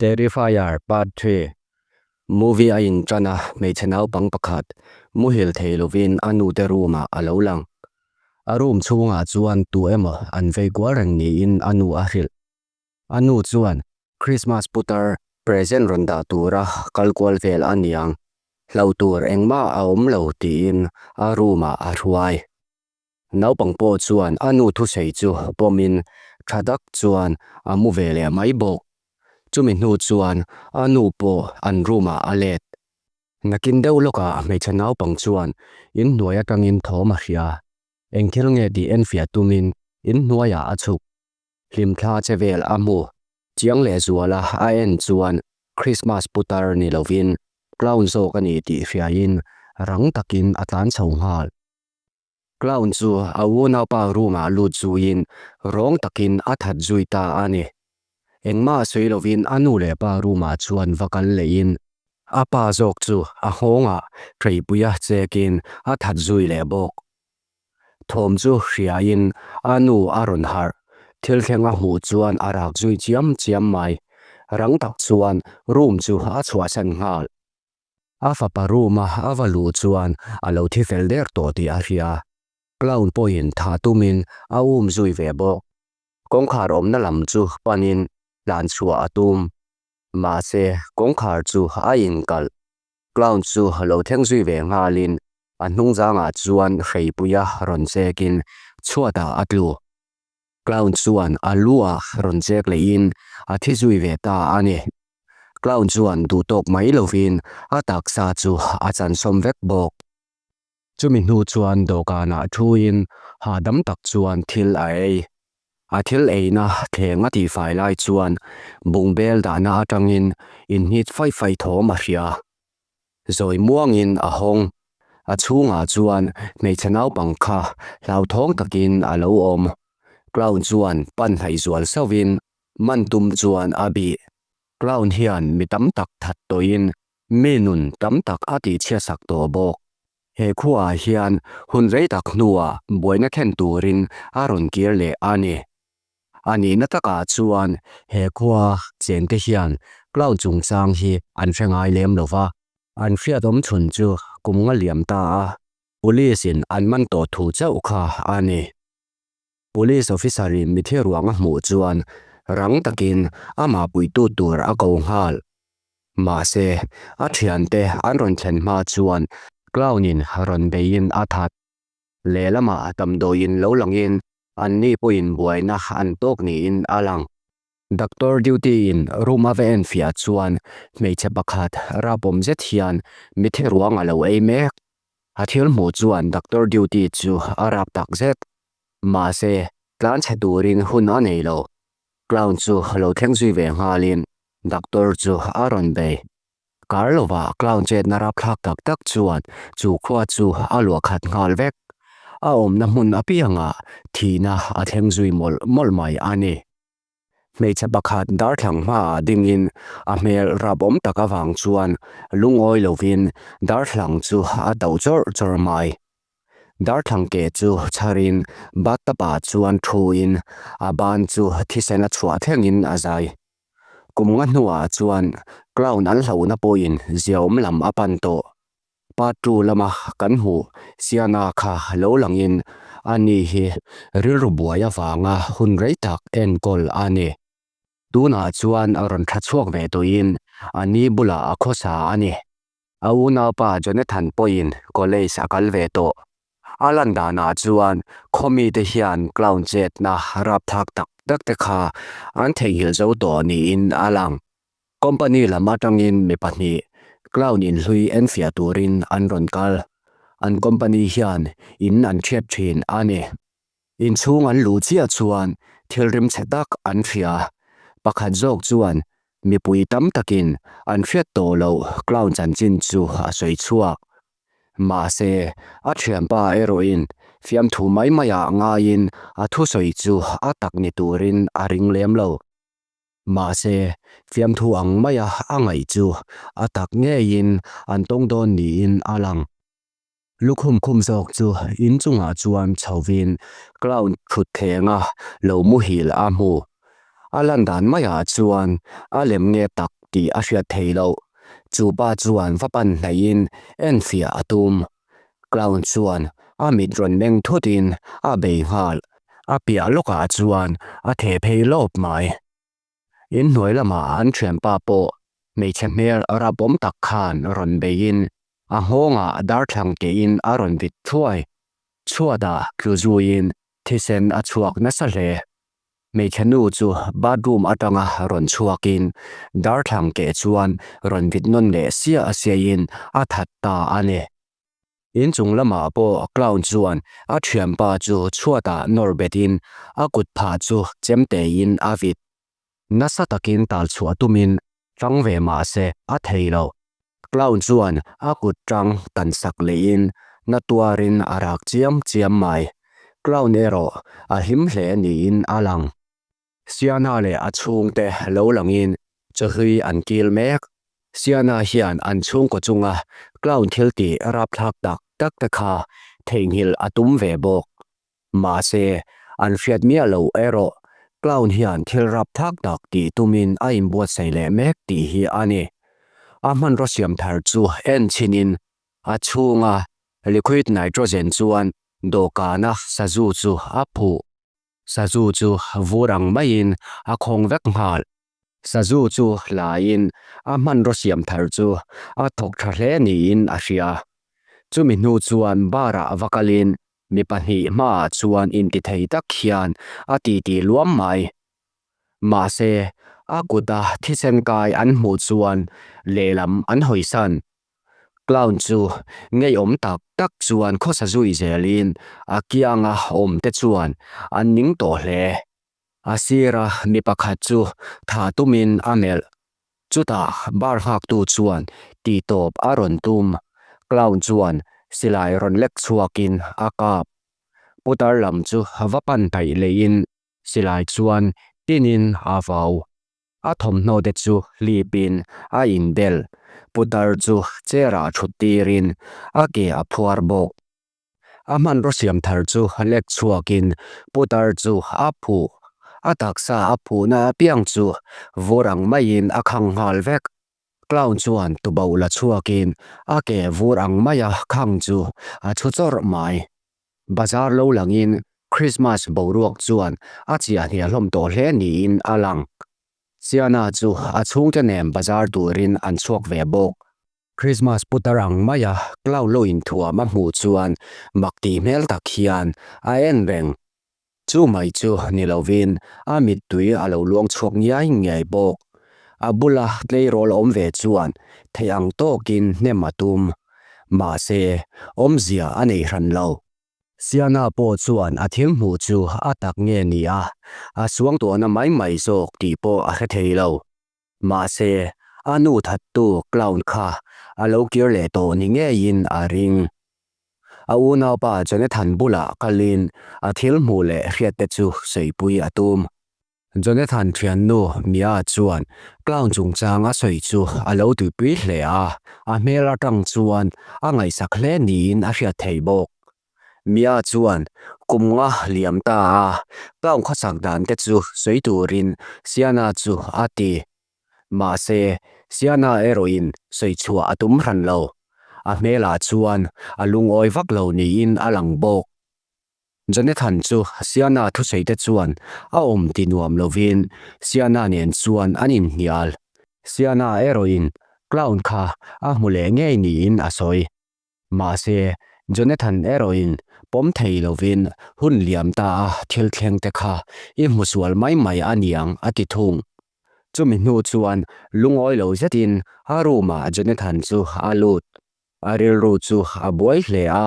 Terrifier Part 3 Movie a inṭan a, hmeichhe naupang pakhat muhil thei lovin a nute room-ah a lo lang. A room chhungah chuan tu emaw an vei kual reng niin a nu a hrilh. A nu chuan Christmas putar present rawn dah tura kal kual vel a niang, hlauh tur engmah a awm lo tiin a room-ah a hruai. Naupang pawh chuan a nu thusei chu pawmin tha tak chuan a mu ve leh mai bawk. Chumi hnu chuan a nu pawh an room ah a let. Nakin deuh lawkah hmeichhe naupang chuan inhnuai atangin thawm a hria. Eng thil nge tih enfiah tumin inhnuaiah a chhuk. Hlimthla che vel a hmu. Chiang lehzuala a en chuan Christmas putar ni lovin clown zawk a ni tih hriain rang takin a tlan chho nghal. Clown chu a unaupa room-ah lut zuiin rawng takin a that zui ta a ni. Engmah sawi lovin a nu leh pa room-ah chuan va kal lehin a pa zawk chu a nghawngah hreipuia chekin a that zui leh bawk. Thawm chu hriain a nu a rawn harh. Thil thleng a hmuh chuan a rak zui chiam chiam mai. Rang tak chuan room chu a chhuahsan nghal. A fapa room-a a va luh chuan a lo thi fel der tawh tih a hria. Clown pawhin thah tumin a um zui ve bawk. Kawngkhar awmna lam chu panin tlan chhuah a tum. Mahse, kawngkhar chu a inkalh. Clown chu lo thleng zui ve nghalin a hnungzangah chuan hreipuia rawn chekin chhuatah a tlu. Clown chuan a lu ah rawn chek lehin a thi zui ve ta a ni. Clown chuan duhtawk mai lovin a taksa chu a chansawm vek bawk. Chumi hnu chuan dawhkanah thuin hahdam tak chuan thil a ei. A thil eina thleng a tihfai lai chuan bungbel dahna atangin inhnit faih faih thawm a hria. Zawi muangin a hawng. A chhungah chuan hmeichhe naupang kha hlauthawng takin a lo awm. Clown chuan pan hnaih zual sauhin man tum chuan a bih. Clown hian mi tam tak that tawhin mi nun tam tak a tihchhiatsak tawh bawk. He khuaah hian hun rei tak hnuah buaina thlen turin a rawn kir leh a ni. A nihna takah chuan he khua chengte hian clown chungchang hi an hre ngai lem lo va, an hriat awm chhun chu kum nga liam ta a, police in an man tawh thu chauh kha a ni. Police officer in mithi ruang a hmuh chuan rang takin amah puitu tur a ko nghal. Mahse, a thiante an rawn thlen hma chuan clown in rawn beiin a that. Lehlamah damdawiin lo langin anni pawhin buaina an tawk niin a lang. Doctor duty in room a va enfiah chuan hmeichhe pakhat rapawm zet hian mitthi ruang a lo ei mek. A thil hmuh chuan doctor duty chu a rap tak zet. Mahse, tlanchhe turin hun a nei lo. Clown chu lo thleng zui ve nghalin doctor chu a rawn bei. Kar lovah clown chetna rapthlak tak tak chuan chu khua chu a luah khat nghal vek. A awmna hmun apiangah thihna a thleng zui mawlh mawlh mai a ni. Hmeichhe pakhat darthlang hmaah dingin a hmel rapawm tak avang chuan lungawi lovin darthlang chu a do chawrh chawrh mai. Darthlang ke chu chharin bathtub ah chuan thuin a ban chu thisen a chhuah thlengin a zai. Kum nga hnuah chuan clown an hlauhna pawhin ziaawm lam a pan tawh. Part 2 lama kan hmuh Siana kha lo langin ani hi rilru buai avanga hun rei tak enkawl a ni. Tunah chuan a rawn tha chhuak ve tawhin a ni bulah a khawsa a ni. A unaupa Jonathan pawhin college a kal ve tawh. A lan danah chuan khaw mite hian clown chetna rapthlak tak tak te kha an theihnghilh zo tawh niin a lang. Company lam atangin mi pahnih clown inhlui enfiah turin an rawn kal. An company hian in an thiat thin a ni. Inchhung an luh chiah chuan thil rimchhe tak an hria. Pakhat zawk chuan mipui tam takin an hriat tawh loh clown chanchin chu a sawi chhuak. Mahse, a thianpa erawhin fiamthu mai maiah ngaiin a thusawi chu a tak ni turin a ring lem lo. Mahse, fiamthu ang maia a ngaih chu a tak ngeiin an tawng dawn niin a lang. Lukhum khum zawk chu in chungah chuan chhovin clown thut thlenga lo muhil a hmu. A lan dan maiah chuan a lem nge tak tih a hriat thei loh. Chu pa chuan va pan hnaihin enfiah a tum. Clown chuan a mit rawn meng thutin a bei nghal. A piah lawkah chuan a theh phei lawp mai. Inhnuai lamah an thianpa pawh hmeichhe hmel rapawm tak khan rawn beiin a nghawngah darthlang kehin a rawn vit thuai. Chhuatah tlu zuiin thisen a chhuak nasa hle. Hmeichhe nu chu bathroom atanga rawn chhuakin darthlang keh chuan rawn vit nawn leh siah siahin a that ta a ni. Inchung lamah pawh clown chuan a thianpa chu chhuatah nawr betin a kut phah chu chemteiin a vit. Nasa takin tal chhuah tumin tang ve mah se a thei lo. Clown chuan a kut tang tan sak lehin na tuarin a rak chiam chiam mai. Clown erawh a hlim hle niin a lang. Siana leh a chhungte lo langin chawhlui an kil mek. Siana hian an chhungkaw chunga clown thil tih rapthlak tak tak te kha theihnghilh a tum ve bawk. Mahse, an hriat miah lo erawh clown hian thil rapthlak tak tih tumin a inbuatsaih leh mek tih hi a ni. A hmanraw siam thar chu en chhinin a chhunga liquid nitrogen chuan dawhkana sazu chu a phuh. Sazu chu vur ang maiin a khawng vek nghal. Sazu chu hlaiin a hmanraw siam thar chu a thawk tha hle niin a hria. Chumi hnu chuan bar-ah va kalin mi pahnih hmaah chuan intithei tak hian a titi luam mai. Mahse, a kuta thisen kai an hmuh chuan lehlam an hawisan. Clown chu ngeiawm tak tak chuan khawsa zui zelin a kianga awm te chuan an ning tawh hle. A sira mi pakhat chu tha tumin a melh. Chutah bar nghaktu chuan tihtawp a rawn tum. Clown chuan silai rawn lek chhuakin a kap. Putar lam chu va pan taih leiin silai chuan tinin a vau. A thawmhnaw te chu hlipin a inbel, putar chu chair ah thut tirin a ke a phuar bawk. A hmanraw siam thar chu lek chhuakin putar chu a phuh, a taksa a phuhna apiang chu vur ang maiin a khang nghal vek. Clown chuan tuboh la chhuakin a ke vur ang maia khang chu a chhu chawrh mai. Bazar lo langin Krismas boruak chuan a chiah hniah hlawm tawh hle niin a lang. Siana chu a chhungte nen bazar turin an chhuak ve bawk. Krismas putar ang maia clown lo inthuam a hmuh chuan mak tih hmel tak hian a en reng. Chu mai chu ni lovin a mittui a lo luang chhuak ngiai ngiai bawk. A bula tleirawl awm ve chuan theih ang tawkin hnem a tum. Mahse, awmzia a nei hran lo. Siana pawh chuan a thil hmuh chu a tak nge ni a, a suangtuahna mai mai zawk tih pawh a hre thei lo. Mahse, a nu thattu clown kha a lo kir leh tawh ni ngeiin a ring. A unaupa Jonathan bulah kalin a thil hmuh leh hriatte chu sawipui a tum. Jonathan thiannu Mia chuan clown chungchang a sawi chu a lo tuipui hle a, a hmel atang chuan a ngaihsak hle niin a hriat thei bawk. Mia chuan kum nga liam ta a, clown khawsak dan te chu sawi turin Siana chu a ti. Mahse, Siana erawhin sawi chhuah a tum hran lo. A hmelah chuan a lungawi vak lo niin a lang bawk. Jonathan chu Siana thusawi te chuan a awm ti nuam lovin Siana nen chuan an inhnial. Siana erawhin clown kha a hmu leh ngei niin a sawi. Mahse, Jonathan erawhin pawm thei lovin hun liam ta a thil thleng te kha i hmu sual mai mai a niang a ti thung. Chumi hnu chuan lungawi lo zetin a room ah Jonathan chu a lut. A rilru chu a buai hle a,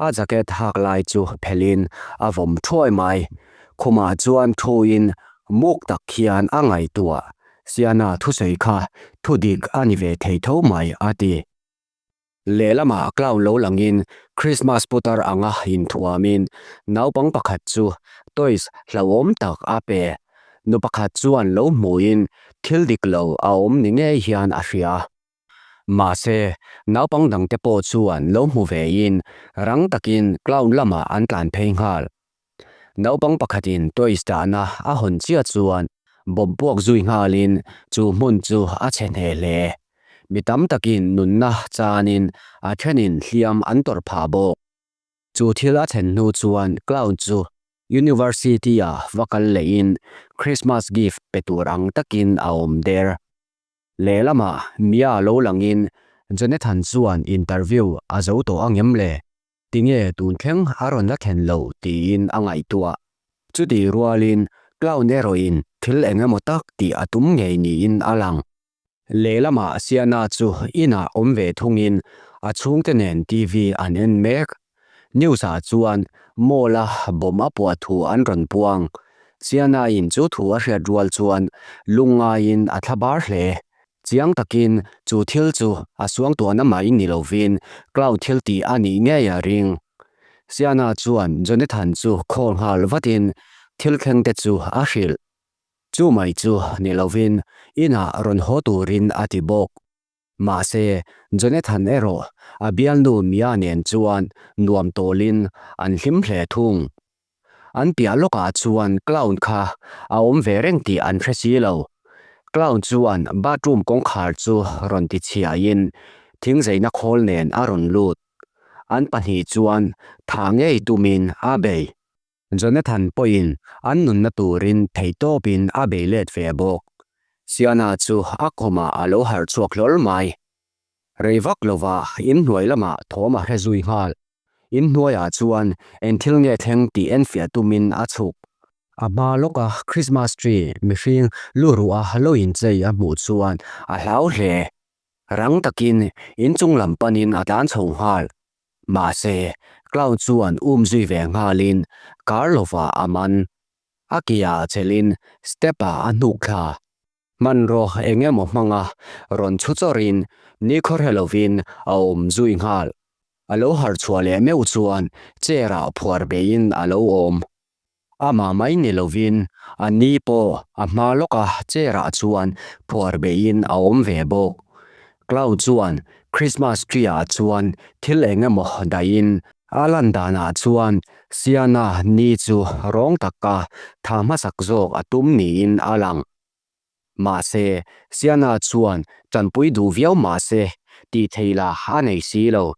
a jacket hak lai chu phelhin a vawm thuai mai. Khumah chuan thuin muk tak hian a ngaihtuah. Siana thusawi kha thudik a ni ve thei tho mai a ti. Lehlamah clown lo langin Christmas putar anga inthuamin naupang pakhat chu toys hlauhawm tak a pe. Nu pakhat chuan lo hmuhin thil dik lo a awm ni ngei hian a hria. Mahse, naupang dangte pawh chuan lo hmu vein rang takin clown lamah an tlan phei nghal. Naupang pakhatin toys dahna a hawn chiah chuan. Bomb puak zui nghalin chu hmun chu a chhe hneh hle. Mi tam takin nunna chanin a thenin hliam an tawrh phah bawk. Chu thil a thlen hnu chuan Clown chu University-ah va kal lehin Christmas gift pe tur ang takin a awm der. Lehlamah Mia lo langin Jonathan chuan interview a zo tawh angem le? Tinge tun thleng a rawn la thlen loh tiin a ngaihtuah. Chutih rualin Clown erawhin thil eng emaw tak tih a tum ngei niin a lang. Lehlamah Siana chu inah awm ve thungin a chhungte nen TV an en mek. News ah chuan mall a bomb a puah thu an rawn puang. Siana in chu thu a hriat rual chuan lungngaiin a thlabar hle. Chiang takin chu thil chu a suangtuahna mai ni lovin cloud thil tih a nih ngei a ring. Siana chuan Jonathan chu call nghal vatin thil thleng te chu a hrilh. Chu mai chu ni lovin inah rawn haw turin a ti bawk. Mahse, Jonathan erawh a bialnu Mia nen chuan nuam tawlin an hlim hle thung. An piah lawkah chuan clown kha a awm ve reng tih an hre si lo. Clown chuan bathroom kawngkhar chu rawn ti chhiahin thingzeina khawl nen a rawn lut. An pahnih chuan thah ngei tumin a bei. Jonathan pawhin an nunna turin theihtawpin a bei let ve bawk. Siana chu a kawmah a lo harh chhuak hlawl mai. Rei vak lova inhnuai lamah thawm a hre zui nghal. Inhnuaiah chuan eng thil nge thleng tih enfiah tumin a chhuk. A hma lawka Christmas tree mihring lu ruh a lo inchei a hmuh chuan a hlau hle. Rang takin inchung lam panin a tlan chho nghal. Mahse, clown chuan um zui ve nghalin kar lovah a man. A keah chelhin step-ah a hnuk thla. Hmanraw eng emaw hmanga rawn chhu chawrhin nikhawr he lovin a awm zui nghal. A lo harh chhuah leh meuh chuan chair ah phuar beihin a lo awm. Amah mai ni lovin a ni pawh a hma lawka chair ah chuan phuar beihin a awm ve bawk. Cloud chuan Christmas tree ah chuan thil eng emaw dahin a lan danah chuan Siana ni chu rawng taka tha hmasak zawk a tum niin a lang. Mahse, Siana chuan tanpui duh viau mahse tih theih lah a nei si lo.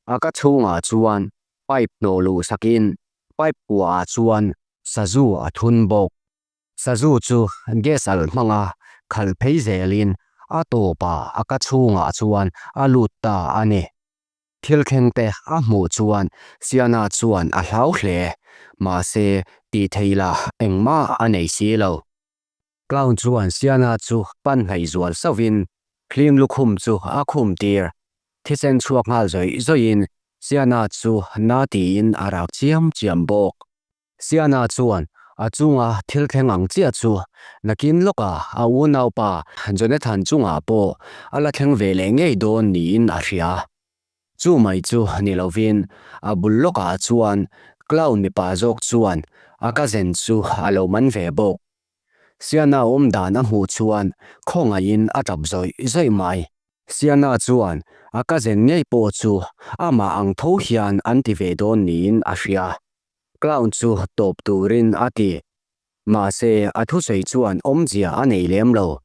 A ka chhungah chuan pipe hnawh luh sakin pipe kuahah chuan sazu a thun bawk. Sazu chu gas alh hmanga khalh phei zelin a tawpah a ka chhungah chuan a lut ta a ni. Thil thleng te a hmuh chuan Siana chuan a hlau hle. Mahse, tih theih lah engmah a nei si lo. Clown chuan Siana chu pan hnaih zual sauhin hlim lukhum chu a khum tir. Thisen chhuak nghal zawih zawihin Siana chu na tiin a rak chiam chiam bawk. Siana chuan a chunga thil thleng ang chiah chu nakin lawkah a unaupa Jonathan chungah pawh a la thleng ve leh ngei dawn niin a hria. Chu mai chu ni lovin a bul lawkah chuan clown mipa zawk chuan a cousin chu a lo man ve bawk. Siana awm dan a hmuh chuan khawngaihin a tap zawih zawih mai. Siana chuan a cousin ngei pawh chu amah ang tho hian an ti ve dawn niin a hria. Clown chu tawp turin a ti. Mahse a thusawi chuan awmzia a nei lem lo.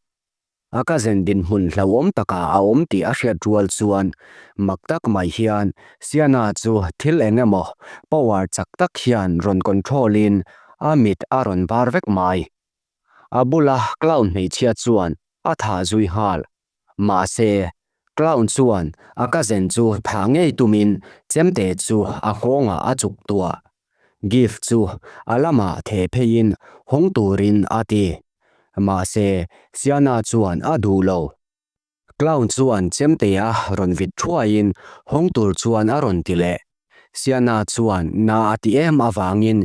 A cousin dinhmun hlauhawm takah a awm tih a hriat rual chuan mak tak mai hian Siana chu thil eng emaw power chak tak hian rawn control in a mit a rawn var vek mai. A bula clown hmeichhia chuan a thah zui nghal. Mahse, clown chuan a cousin chu thah ngei tumin chemte chu a nghawngah a chuk tuah. Gift chu a lamah theh pheiin hawng turin a ti. Mahse, Siana chuan a duh lo. Clown chuan chemtea rawn vit thuaiin hawng tur chuan a rawn ti leh. Siana chuan na a ti em avangin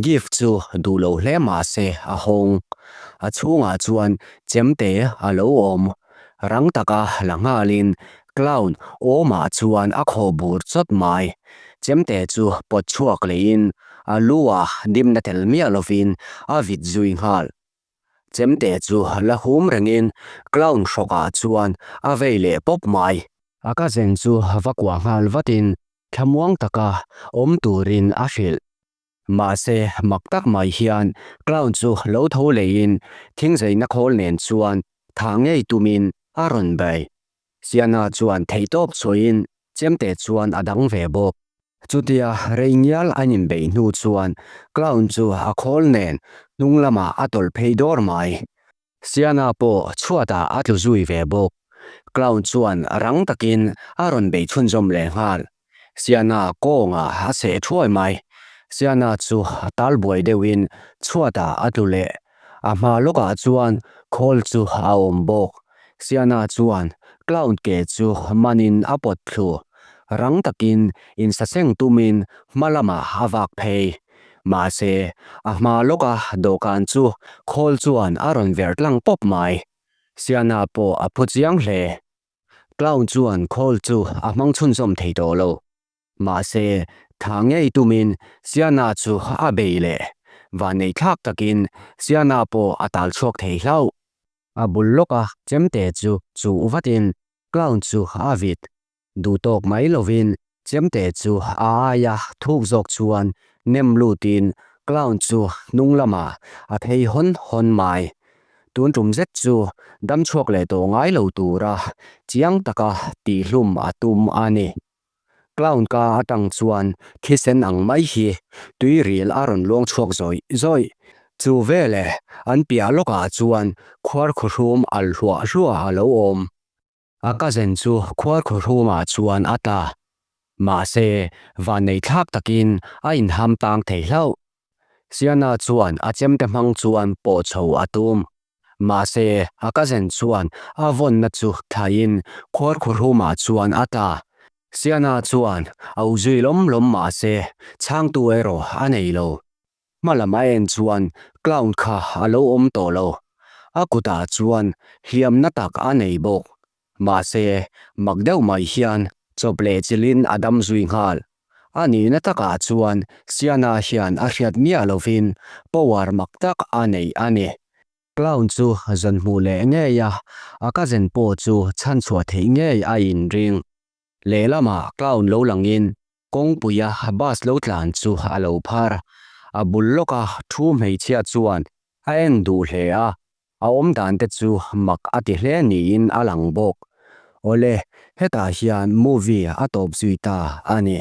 gift chu duh lo hle mahse a hawng. A chhungah chuan chemte a lo awm. Rang taka la nghalin Clown awmah chuan a khawh bur chawt mai. Chemte chu pawt chhuak leiin a lu ah dimna tel miah lovin a vit zui nghal. Chemte chu la hum rengin Clown hrawkah chuan a vei leh pawp mai. A cousin chu va kuah nghal vatin thlamuang taka awm turin a hrilh. Mahse, mak tak mai hian clown chu lo tho leiin thingzeina khawl nen chuan thah ngei tumin a rawn bei. Siana chuan theihtawp chhuahin chemte chuan a dang ve bawk. Chutia rei ngial an inbeih hnu chuan clown chu a khawl nen hnung lamah a tawlh phei dawr mai. Siana pawh chhuatah a tlu zui ve bawk. Clown chuan rang takin a rawn bei chhunzawm leh nghal. Siana kawngah a seh thuai mai. Siana chu tal buai deuhin chhuatah a tlu leh. A hma lawkah chuan khawl chu a awm bawk. Siana chuan clown ke chu manin a pawt thlu. Rang takin insaseng tumin hma lamah a vak phei. Mahse, a hma lawka dawhkan chu khawl chuan a rawn verh tlang pawp mai. Siana pawh a phu chiang hle. Clown chuan khawl chu a hmang chhunzawm thei tawh lo. Mahse, tha ngei tumin Siana chu a bei leh. Vannei thlak takin Siana pawh a tal chhuak thei hlauh. A bul lawka chemte chu chuh vatin Clown chu a vit. Duh tawk mai lovin chemte chu a aia thuk zawk chuan nem lutin clown chu hnung lamah a phei hawn hawn mai. Tun tum zet chu dam chhuak leh tawh ngai lo tura chiang taka tihhlum a tum a ni. Clown ka atang chuan thisen ang mai hi tuiril a rawn luang chhuak zawih zawih. Chu veleh an piah lawkah chuan khuarkhuhrum al hluah hluah a lo awm. A cousin chu khuarkhuhrumah chuan a tla. Mahse, vannei thlak takin a inham tang thei hlauh. Siana chuan a chemte hmang chuan pawh chho a tum. Mahse, a cousin chuan a vawnna chu thlaiin khuarkhuhrumah chuan a tla. Siana chuan a uzui lawm lawm mahse, chhangtu erawh a nei lo. Hma lam a en chuan clown kha a lo awm tawh lo. A kutah chuan hliamna tak a nei bawk. Mahse, mak deuh mai hian chawp leh chilhin a dam zui nghal. A nihna takah chuan Siana hian a hriat miah lovin power mak tak a nei a ni. Clown chu zawn hmuh leh ngei a, a cousin pawh chu chhanchhuah theih ngei a inring. Lehlamah clown lo langin kawngpuia bus lo tlan chu a lo phar. A bul lawka thu hmeichhia chuan a en duh hle a, a awmdan te chu mak a ti hle niin a lang bawk. Awle, hetah hian movie a tawp zui ta a ni.